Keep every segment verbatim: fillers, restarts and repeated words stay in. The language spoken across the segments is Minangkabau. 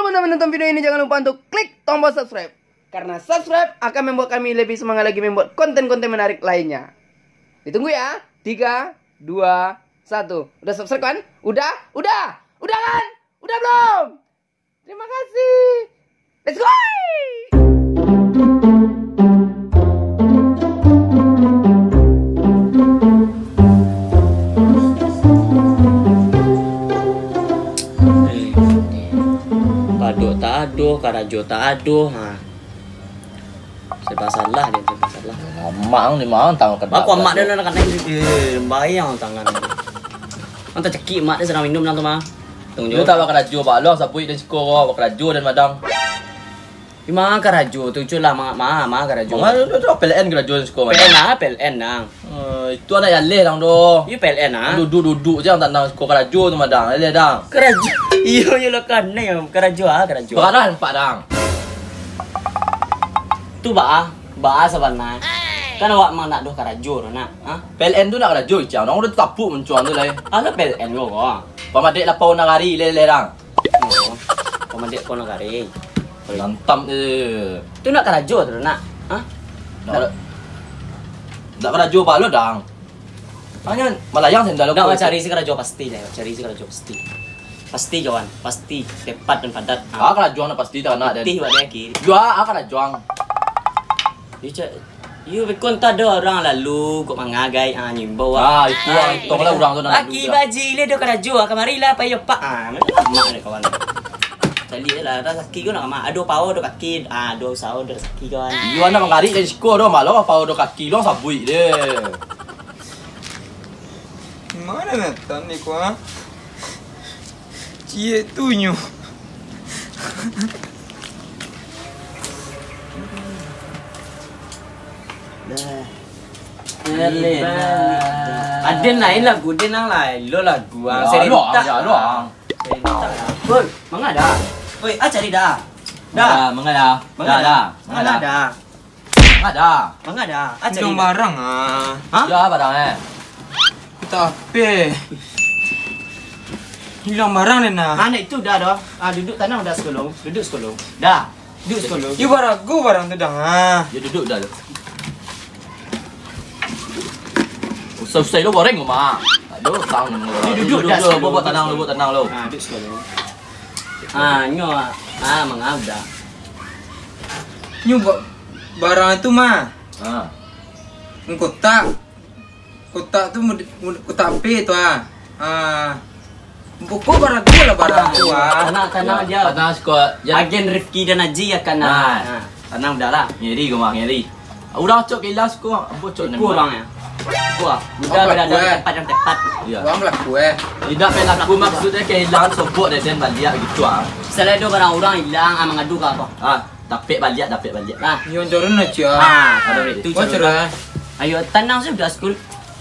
Sebelum menonton video ini, jangan lupa untuk klik tombol subscribe. Karena subscribe akan membuat kami lebih semangat lagi membuat konten-konten menarik lainnya. Ditunggu ya. Tiga, dua, satu. Udah subscribe kan? Udah? Udah? Udah kan? Udah belum? Terima kasih. Let's go! Badok tak ado, karajo tak ado, ha. Serba salah dia, serba salah. Amak ang ni mang tangan kena. Aku amak dia nak kena, eh, bayang tangan. Ang tacakik mak dia sadang minum nang tu mah. Tunggu. Dia tak bakarajo, Pak. Lo sabuik dan siko ko bakarajo dan madang. Di ma karajo tu, cuy lah, ma, ma, ma karajo. Mangan tu, tu P L N karajo dan siko madang. P L N lah, P L N nang. Eh, itu anak yaleh dang doh. Iyo P L N ah. Duduk-duduk je ang tanang siko karajo tu madang. Yaleh dang. Karajo. Iyo, iyo lah kanai. Karajo ah, karajo. Barang pak dang. Tu baa, baa sabana. Kan awak mang nak doh karajo tu nak, ha? P L N tu nak karajo, Icang. Dang udah tapuk muncuang tu lai. Alah P L N lo ko. Pamadek lapau nagari leh-leh dang. Oh, pamadek lapau nagari. Lantam je. Tu nak karajo tu nak, ha? Nak, nak karajo balo dang. Anyo malayang sendal. Dak, aku cari si karajo pasti lah, cari si karajo pasti. Pasti kawan, pasti tepat dan padat. Ah, karajo nak pasti tak nak. Putih wak dia kiri. Yo, ah, karajo. Yo, cak, yo, beko antah ado urang lalu kok mangagai, ah, nyimbau, ah. Ah, itu, ah, tong lah urang tu nak lalu. Aki baji le do karajo, ah, kamari lah payo pak. Ah, mana mak ada kawan. Cari lah, rasaki ko nak mak. Ado pao do kaki, ah, ado usaho do rasaki kawan. Yo, anak mangari dari siko do, malah pao do kaki do sabuik dia. Mana Nathan ni, kuah? Ciek tu nyo. Dah. Aden lain lagu, den nang lain lo lagu. Ah, ya, lo, ah, ya, lo, ah. Woi, manga dah? Woi, ah, cari dah. Dah. Manga dah? Manga dah? Manga dah? Manga dah? Manga dah? Ah, cari dah. Hilang barang ah. Hah? Dah barang eh. Tapi hilang barang ni nah. Anak itu dah dah. Ah, duduk tanang dah sekolah. Duduk sekolah. Dah. Duduk sekolah. Iyo baragu barang tu dah ah. Yo duduk dah. Usah-usah lo goreng mah. Aduh, tang. Yo duduk dah. Buat tanang lo, buat tanang lo. Ah, duduk sekolah. Ah, nyo ah, manga dah. Nyo buat barang tu mah. Ah. Kotak. Kotak tu mud-, mud-, kotak P tu ah. Ah. Pokok baragu lah barang tu ah. Tanang, tanang dia. Tanang siko. Agen Rifki dan Aji akan ah. Tanang dah lah. Ngeri ko mah, ngeri. Urang cok kilas ko, ambo cok nembak. Kurang ya. Wah, udah berada di tempat yang tepat. Iya. Urang balaku eh. Tidak balaku maksudnya kehilangan sobok deden baliak gitu ah. Selain itu barang urang hilang, ah, mangadu ka apo? Ah. Dapek baliak, dapek baliak. Nah, nyo turun lah, Cik. Ah, kalau itu. Wah, cerah. Ayo, tanang sudah, Skul.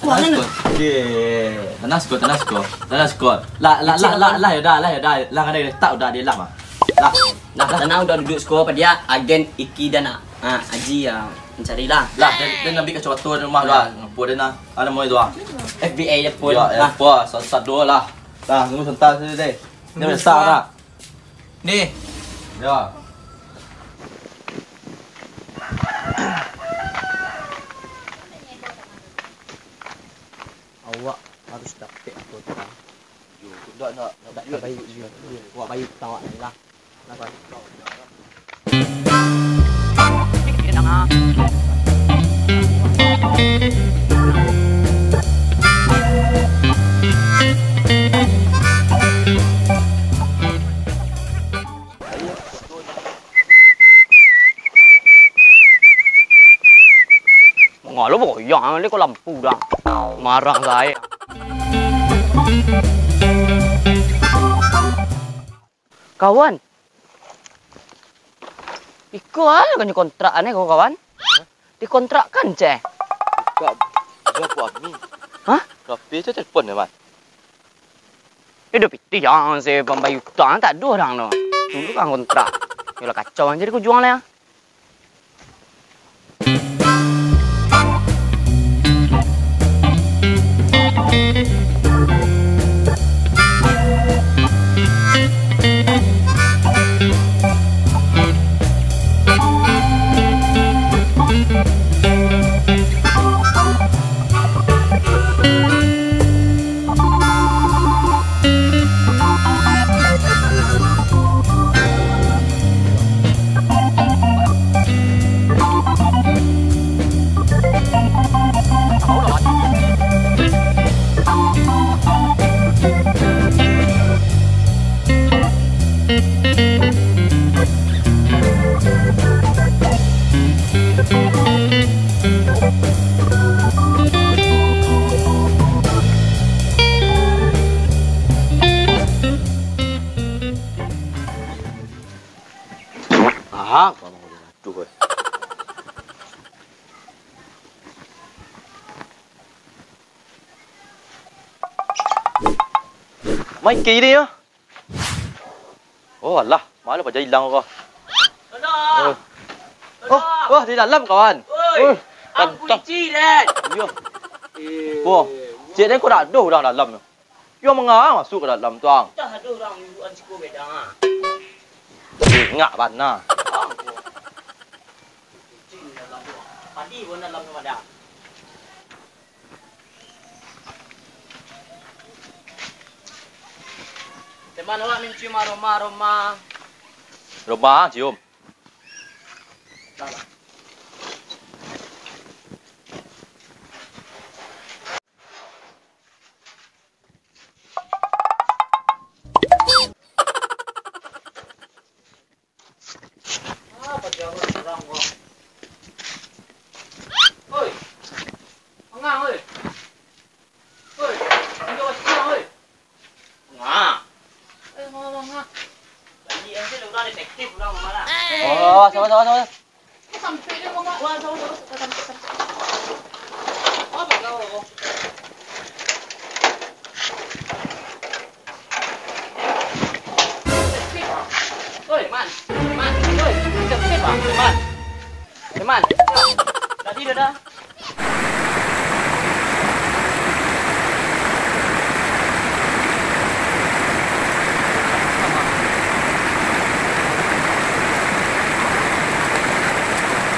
Wah, tanang, Skul. Tanang, Skul, tanang, Skul. Tanang, Skul. Lah, lah, lah, lah, lah, yo dah, lah, yo dah. Lah, ada letak udah di lah, mah. Lah, lah, lah. Tanang udah duduk sekolah apa dia? Agen Iki dan, ah, Aji ya mencari lah. Lah, dan, dan ambil kacamata di rumah lah. Apa dia nak? Ada mau itu ah. F B I dia pun. Ya, ya, apa? Satu-satu lah. Lah, tunggu sebentar saja deh. Dia besar lah. Ni. Ya. Awak harus dapek apo tu, ah. Yo, ndak, ndak, ndak, ndak baik, yo. Awak baik, awak ni lah. Kenapa? Mangalo boyang, ni ko lampu dah. Marah sae. Kawan. Iko alo kan kontrak ane ko, kawan? Hah? Dikontrakkan, ceh. Buka, buka Ami. Hah? Tapi itu telepon ya, Mas. Eh, dah pitih yang si pambayar utang tak ada orang tu. Dulu kan kontrak. Yalah kacau jadi ku jual lah. Ah, kamu udah aduh, eh. Mai kiri ya. Oh, alah, malah paja ilang ko. Alah. Oh. Oh, wah, di dalam, kawan. Oi, oh, ang kunci, Den. Iyo. Eh, wah, cek den ko dak ado urang dalam tu. Yo manga masuk ka dalam tu, ang. Dah ado urang nyuruhan siko bedang, ah. Ingak bana. Ang ko. Kunci di dalam tu. Padi pun dalam tu ada. Teman awak mencium aroma, aroma. Aroma, cium. Ah, bajawab urang ko. Oi. Manga, oi. Oi, manga, oi. Manga. Eh, manga, manga. Tadi ente urang detektif, urang manga lah. Oh, sabar, sabar, sabar. Sampai dia manga. Wah, sabar, sabar, sabar, sampai, sampai. Apa kau? Oi, Man. Man. Oi, kita sini, Bang. Man. Eh, Man. Tadi dah, dah.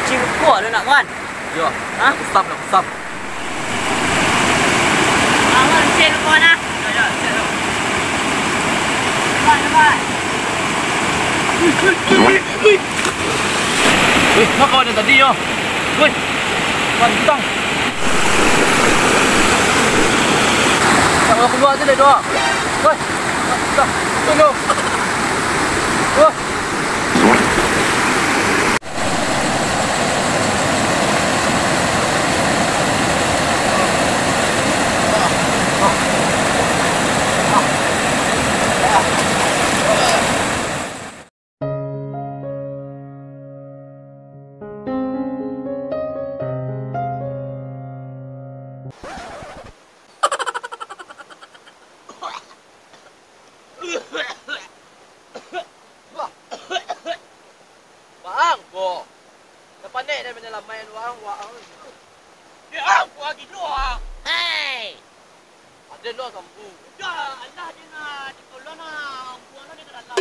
Cingkok dah nak, Man. Yo. Hah? Nak kusam, nak kusam. Awan, cek kau nah. Yo, yo, cek tu. Cepat, cepat. Eh, nak kau ada tadi, yo. Woi. Cepat, cepat. Tak mau keluar tu dah, doa. Woi. Cepat, cepat. Tolong. Woi. Bang, ko. Dah pandai dah manyalamaikan urang, wak. Dia, ah, gua gilo, ah. Hei! Ada lo sampu. Dah, alah dia nak ditolong, ah. Buang lah dia ke dalam, ah.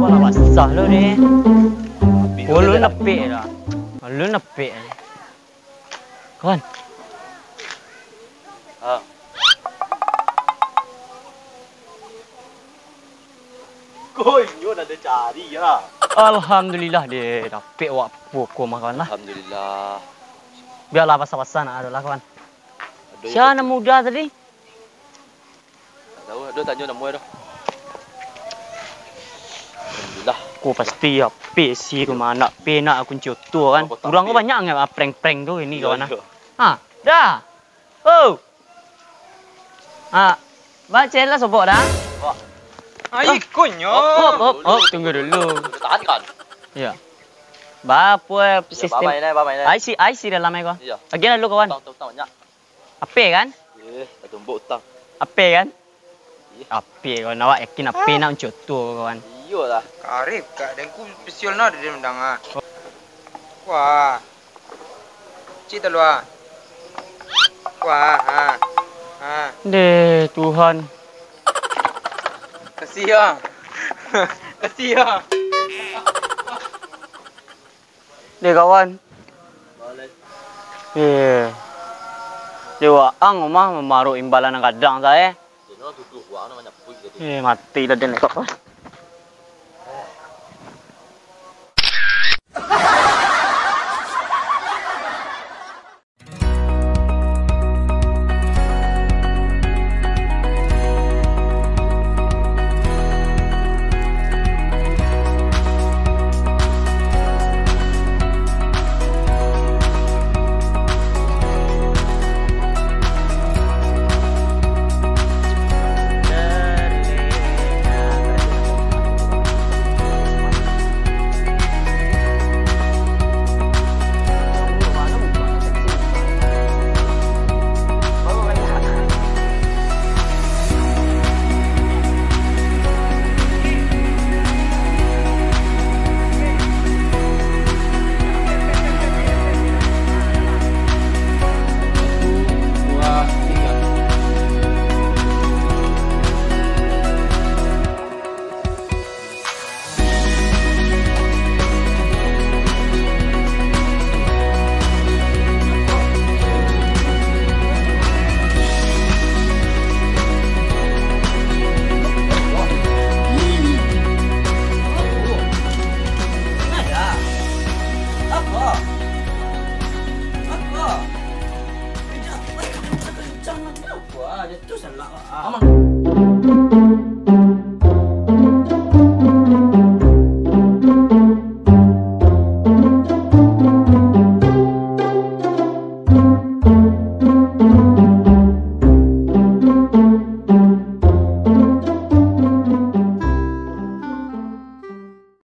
Wah, basah lo ni. Ulun napek lah. Ulun napek. Kawan. Ha. Ko inyo nan dicari, ya. Alhamdulillah, deh, dapek wak puko mah, kawan lah. Alhamdulillah. Bialah, basah-basah nak ado lah, kawan. Sia nan mudo tadi? Tak tahu, ado tanyo namo dah. Alhamdulillah. Ko pasti apik si ko mah, nak penak kunci oto kan. Urang ko banyak nggak prank-prank tu ini, kawan lah. Ha, dah. Oh. Ah, baca lah sobok dah. Wah. Ah, ikonyo. Op, op, op, op, tunggu dulu. Tahan kan? Iya. Bapo sistem? Iya, bapak ini, bapak ini. I C, I C dalam ko. Iya. Agian dulu, kawan. Utang, utang, utang banyak. Ape kan? Eh, dah tumbuk utang. Ape kan? Iya. Ape kawan, awak yakin ape nak uncuak tu, kawan? Iyolah. Karib, kak dengku pesial nah dari undang ah. Wah. Cik talua. Wah, ha. Ha. Deh, Tuhan. Kasih ya. Kasih ya. Deh, kawan. Deh. Deh, waang mah mamarok imbalan nan gadang sae. Eh, mati lah den. Kok,